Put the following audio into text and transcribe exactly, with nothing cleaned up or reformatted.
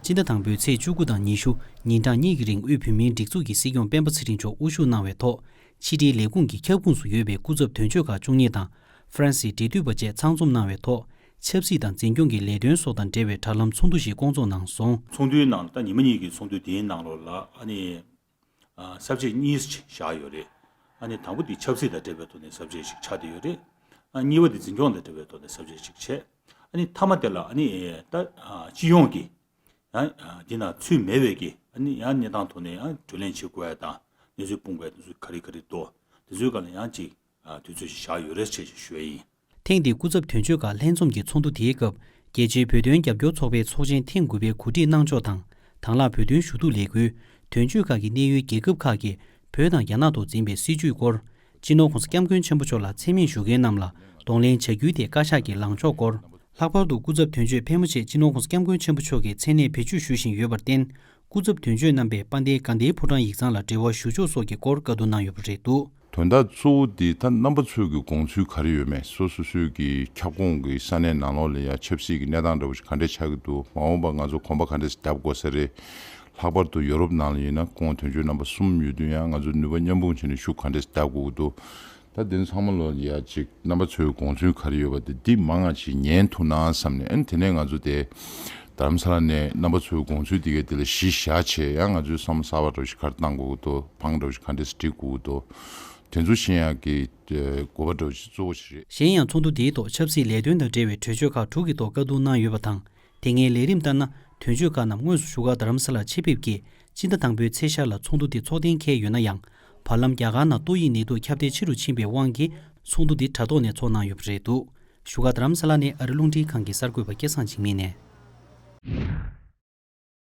སྤྱི་ཟླ་དང་པོའི་ཚེས་བཅུ་དགུ་དང་ཉི་ཤུ་ཉིན་གྲངས་གཉིས་ཀྱི་རིང་དབུས་བོད་མིའི་སྒྲིག་འཛུགས་ཀྱི་སྲིད་སྐྱོང་སྤེན་པ་ཚེ་རིང་མཆོག་དབུ་བཞུགས་གནང་བའི་ཐོག་ཕྱི་དྲིལ་ལས་ཁུངས་ཀྱི་ཁྱབ་ཁོངས་སུ་ཡོད་པའི་སྐུ་ཚབ་དོན་གཅོད་ཁག་བཅུ་གཉིས་དང་། ཧྥ་རན་སིའི་འབྲེལ་མཐུད་པ་བཅས་ཚང་འཛོམས་གནང་བའི་ཐོག་ཆབ་སྲིད་དང་འཛིན་སྐྱོང་གི་ལས་དོན་སོགས་དང་འབྲེལ་བའི་དྲ་ལམ་ཚོགས་འདུ་ཞིག་བསྐོང་ཚོགས་གནང་སོང་། ཚོགས་འདུའི་ནང་ད་ཉི་མ་གཉིས་ཀྱི་ཚོགས་འདུ་དེའི་ནང་ལོགས་ལ་ཨ་ནི་ཨ་ས་བཅད་གཉིས་བཞག་ཡོད་རེད། ཨ་ནི་དང་པོ་དེ་ཆབ་སྲིད་དང་འབྲེལ་བའི་ཐོག་ནས་ས་བཅད་ཞིག་ཆགས་བསྡད་ཡོད་རེད། ཨ་གཉིས་པ་དེ་འཛིན་སྐྱོང་དང་འབྲེལ་བའི་ཐོག་ནས་ས་བཅད་ཞིག་བྱས། ཨ་ནི་མཐའ་མ་དེ་ལ་ཨ་ནི་ད་ཨ་སྤྱི་ཡོངས་ཀྱི་ཡང་ཨ་འདི་ན་ཚུད་མེད་པའི་གི་ཨ་ནི་ཡང་གནས་སྟངས་ཐོག་ནས་ཡང་གྲོས་གླེང་བྱེད་དགོས་ཡ་དང་གནས་ཚུལ་སྤུངས་དགོས་ཡ་དེ་ཚོ་ག་རེ་ག་རེ་འདུག་དེ་ཚོའི་སྒང་ལ་ཡང་ཅིག་ཨ་དུས་ཚོད་ཞིག་བཞག་ཡོད་རེད་ཅེས་ཞུ་ཡ་ཡིན། ཐེངས་འདིའི་སྐུ་ཚབ་དོན་གཅོད་ཁག་ལྷན་འཛོམས་ཀྱི་ཚོགས་འདུ་དེའི་སྐབས་རྒྱལ་སྤྱིའི་བོད་དོན་རྒྱབ་སྐྱོར་ཚོགས་པའི་ཚོགས་ཆེན་ཐེངས་དགུ་པའི་གོ་སྒྲིག་གནང་ཕྱོགས་དང་། དང་བླངས་བོད་དོན་ཞུ་གཏུག་ལས་འགུལ། དོན་གཅོད་ཁག་གི་གནད་ཡོད་རྒྱལ་ཁབ་ཁག་གིས་བོད་དང་རྒྱ་ནག་ཐོག་འཛིན་པའི་སྲིད་བྱུས་སྐོར། སྤྱི་ནོར་༸གོང་ས་༸སྐྱབས་མགོན་ཆེན་པོ་མཆོག་ལ་མཚན་སྨད་ཞུ་མཁན་རྣམས་ལ་གདོང་ལེན་བྱ་རྒྱུའི་ཐད་བཀའ་ཤག་གི་ལངས་ཕྱོགས་སྐོར། ལྷག་པར་དུ་སྐུ་ཚབ་དོན་གཅོད་ཕལ་མོ་ཆེ་སྤྱི་ནོར་༸གོང་ས་༸སྐྱབས་མགོན་ཆེན་པོ་མཆོག་གི་མཚན་གནས་བེད་སྤྱོད་ཞུ་བཞིན་ཡོད་པར་བརྟེན། སྐུ་ཚབ་དོན་གཅོད་རྣམ་པས་དཔལ་ལྡན་དགའ་ལྡན་ཕོ་བྲང་ཡིག་ཚང་ལ་འབྲེལ་བ་ཞུ་ཕྱོགས་སོགས་ཀྱི་སྐོར་བཀའ་བསྡུར་གནང་ཡོད་པ་རེད་འདུག་དོན་དག་གཙོ་བོ་འདི་ད་རྣམ་པ་ཚོའི་གི་དགོངས་ཚུལ་ག་རེ་ཡོད་མེད། སོ་སོ་སོའི་གི་ཁྱབ་ཁོངས་ཀྱི་ས་གནས་ནང་ལོགས་ལ་ཡང་ཆབ་སྲིད་ཀྱི་གནས་སྟངས་འདྲ་བོ་ཞིག་ག་འདྲས་ཆགས་ཀྱི་འདུག་མ་འོངས་པ་ང་ཚོ་གོམ་པ་ག་འདྲས་བརྒྱབ་དགོས་ས་རེད། ལྷག་པར་དུ་ཡོ་རོབ་ནང་ལ་ཡིན་ན་སྐུ་ངོ་དོན་གཅོད་རྣམ་པ་གསུམ་ཡོད་དུས་ཡང་ང་ཚོ་ནུས་པ་མཉམ་སྤུངས་བྱས་ནས་ཤུགས་ག་འདྲས་བརྒྱབ་དགོས་ཀྱི་འདུག་ད་དེ་ཚང་མ་ལོ་ཡ་ཅིག་རྣམ་པ་ཚོའི་དགོངས་ཚུལ་ག་རེ་ཡོད་པ་དེ་འདི་མང་ང་ཅིག་ཉན་ཐུབ་ན་བསམ་ནས། ཨ་ནི་དེ་ནས་ང་ཚོ་དེ་རྡ་རམ་ས་ལ་ནས་རྣམ་པ་ཚོའི་དགོངས་ཚུལ་དེ་གའི་དེ་ལ་གཞི་བཞག་བྱས་ཡང་ང་ཚོའི་བསམ་བློ་གསར་པ་འདྲ་བོ་ཞིག་ག་རེ་བཏང་དགོས་ཀྱི་འདུག་བང་འདྲ་བོ་ཞིག་ག་འདྲས་སྒྲིག་དགོས་ཀྱི་འདུག་དེ་ཚོ་ཤེས་ཡག་གི་དགོས་པ་འདྲ་བོ་ཞིག་གཙོ་བོ་ཞིག་རེད། གཞན་ཡང་ཚོགས་འདུ་དེའི་ཐོག་ཆབ་སྲིད་ལས་དོན་དང་འབྲེལ་བའི་གྲོས་ཆོད་ཁག་དྲུག་གི་ཐོག་བཀའ་བསྡུར་གནང་ཡོད་པ་དང་། དེ་སྔའི་ལས་རིམ་ལྟར་ན། དོན་གཅོད་ཁག་རྣམས་དངོས་སུ་བཞུགས་སྒར་རྡ་རམ་ས་ལར་ཆེད་ཕེབས་ཀྱིས་སྤྱི་ཟླ་དང་པོའི་ཚེས་ཤར་ལ་ཚོགས་འདུ་དེ་ཚོགས་གཏན་འཁེལ་ཡོད་ན་ཡང་། བར་ལམ་རྒྱ་གར་ནང་ཏོག་དབྱིབས་ནད་དུག་ཁྱབ་གདལ་ཆེ་རུ་ཕྱིན་པའི་དབང་གིས་ཚོགས་འདུ་འདི་དྲ་ཐོག་ནས་ཚོགས་གནང་ཡོད་པ་རེད་འདུག་བཞུགས་སྒར་རྡ་རམ་ས་ལ་ནས་ཨ་རི་རླུང་འཕྲིན་ཁང་གི་གསར་འགོད་པ་སྐལ་བཟང་འཇིགས་མེད་ནས།